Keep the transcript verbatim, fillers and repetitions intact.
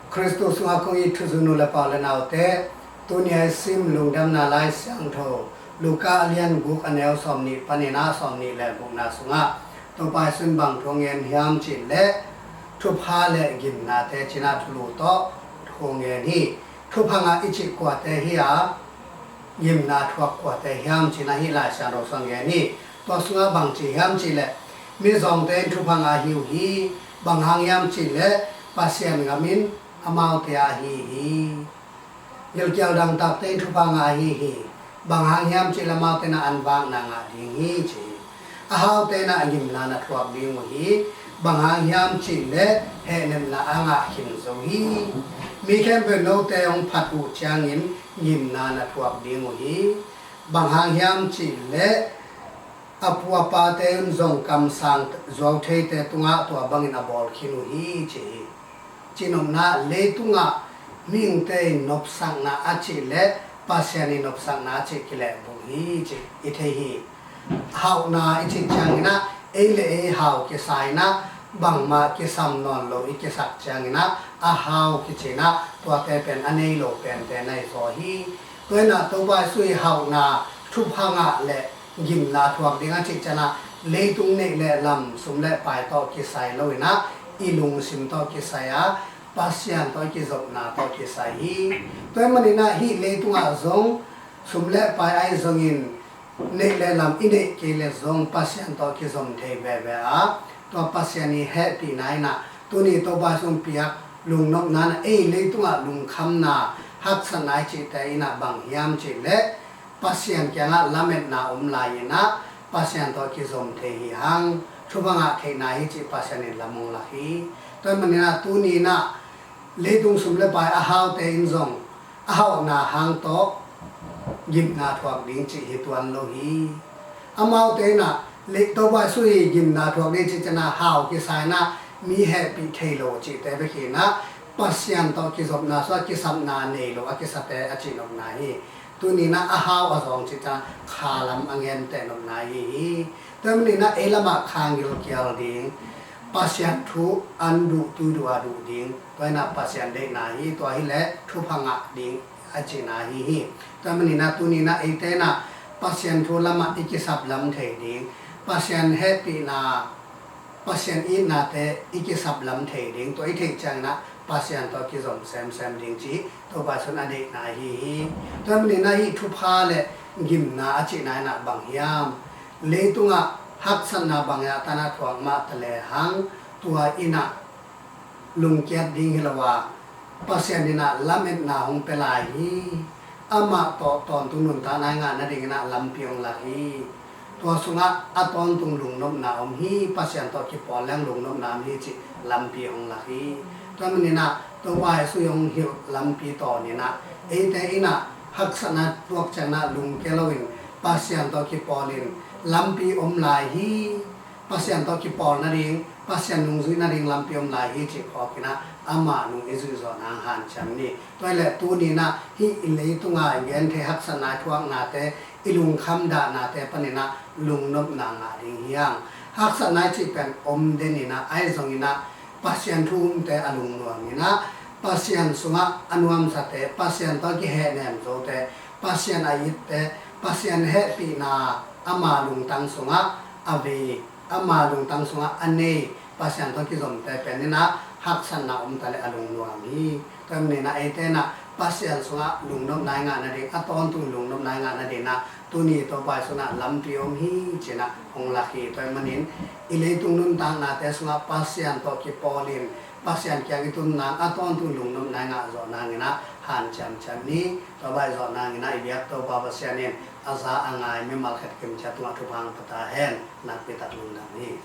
Khristu sungah kong it thuzui nu le pa u le naute, tuni a i sim Lungdamna Lai Siangtho Luka a lian guk, a neu sawmnih panin ah sawmnih le gukna sungah Topa Jesu in bang thu a ngen hiam cih leh, thupha le gimnate ci-in ah thulu tawh thu a ngen hi. Thupha ngah i cih kuate hi a, gimna thuak kuate hiam ci-in ah hih Lai Siangtho sungah ngen hi. Tua sungah bang ci hiam cih leh, mizawngte in thupha ngah ahi uh hi. Bang hang hiam cih leh Pasian gam in amaute a ahi hi. Gilkial dangtakte in thupha ngah ahi hi. Bang hang hiam cih leh amaute in ah an vakna ngah ding hi, ci hi. A haute in ah gimna na thuak ding uh hi. Bang hang hiam cih leh hehnepna a ngah khin zo hi. Mi khempeuh note hong phat uh ciangin gimna na thuak ding uh hi. Bang hang hiam cih leh a pu a pate in zong kamsang zuautheite tungah tua bangin a bawl khin uh hi, ci hi. Cihnopna, leitungah mihingte in nopsakna a cih leh Pasian in nopsakna a cih kilehbulh hi, ci i thei hi. Hauhna i cih ciangin ah, ei le ei hau kisa in ah, bangmah kisam nawn lo i kisak ciangin ah, a hau kici in ah, tuate pen a nei lo pente na hi zaw hi. Tua in ah Topa Jesu i hauhna, thupha ngah le gimna thuak ding a cih ciangin ah, leitung neih le lam, sum le pai tawh kisai lo in ah, i lungsim tawh kisai a, Pasian tawh kizopna tawh kisai hi. Tua ahih manin ah hih leitungah zong sum le pai ahi zongin, neih le lam i neih kei leh zong Pasian tawh kizom thei veve a, tua Pasian i hehpihna in ah, tuni Topa Jesu in piak lungnopna in ah, ei leitungah lungkhamna, haksatna i cihte in ah bang hiam cih leh, Pasian kiangah lametna om lai in ah, Pasian tawh kizom thei hi hang, thupha ngah theihna hi cih Pasian in lam hong lak hi. Tua ahih manin ah tuni in ah, leitung sum le pai a haute in zong a hauhna hang tawh gimna thuak ding cih hi tuan lo hi. Amaute in ah, lei Topa Jesu i gimna thuak ding cih ciangin ah hau kisa in ah, mi hehpih thei lo cihte bek hi in ah, Pasian tawh kizopna sungah kisapna nei lo a kisate a cihnopna hi. Tuni in ah a hau a zawng cih ciangin ah kha lam a ngen tehnopna hi hi. Tua ahih manin ah ei lamah kha gilkial ding, Pasian thu an duh tui duh a duh ding, tua in ah Pasian deihna hi. Tua hi leh thupha ngah ding a cihna hi hi. Tua ahih manin ah tuni in ah eite in ah Pasian thu lamah i kisap lam thei ding, Pasian hehpihna, Pasian itnate i kisap lam thei ding, tua i theih ciangin ah Pasian tawh kizom semsem ding cih Topa Jesu in a deihna ahi hi. Tua ahih manin ah hih thupha le gimna a cihna in ah bang hiam? Leitungah haksatna bangzah tan a thuak mah ta lehang, tua in ah lungkiat ding hi lo a, Pasian in ah lametna hong pia lai hi. Amah tawh tawntung nuntakna i ngah nadingin ah lampi hong lak hi. Tua sungah a tawntung lungnopna om hi, Pasian tawh kipawl leng lungnopna om hi cih lampi hong lak hi. Tua ahih manin ah Topa Jesu i hong hilh lampi tawn in ah, eite in ah haksatna tuak ciangin ah lungkia loin Pasian tawh kipawlin lampi om lai hi. Pasian tawh kipawl nading, Pasian nungzui nading lampi om lai hi cih phawk in ah, amah nung i zuih zawh nang hanciam ni. Tua hi leh tuni in ah hih i leitunga i genthei haksatna i thuaknate, i lungkham dahnate panin ah lungnopna ngah ding hi hang. Haksatna i cih pen om den in ah, ahi zongin ah Pasian thu umte a lungnuam in ah, Pasian sungah a nuamsate, Pasian tawh kihehnem zote, Pasian a itte, Pasian hehpihna ama lungtang sungah a vei, ama lungtang sungah a nei Pasian tawh kizomte pen in ah haksatna om ta leh a lungnuam hi. Tua ahih manin ah eite in ah Pasian sungah lungnopna i ngah nading, a tawntung lungnopna i ngah nadingin ah tuni Topa Jesu in ah lampi om hi ci-in ah hong lak hi. Tua ahih manin i leitung nuntaknate sungah Pasian tawh kipawlin Pasian kiang i tun nang, a tawntung lungnopna i ngah zawh nangin ah hanciam ciat ni. Tua bang i zawh nangin ah i biak Topa Pasian in a za a ngai mimal khat kim ciat tungah thupha hong pia ta hen. Nakpi tak lungdam hi.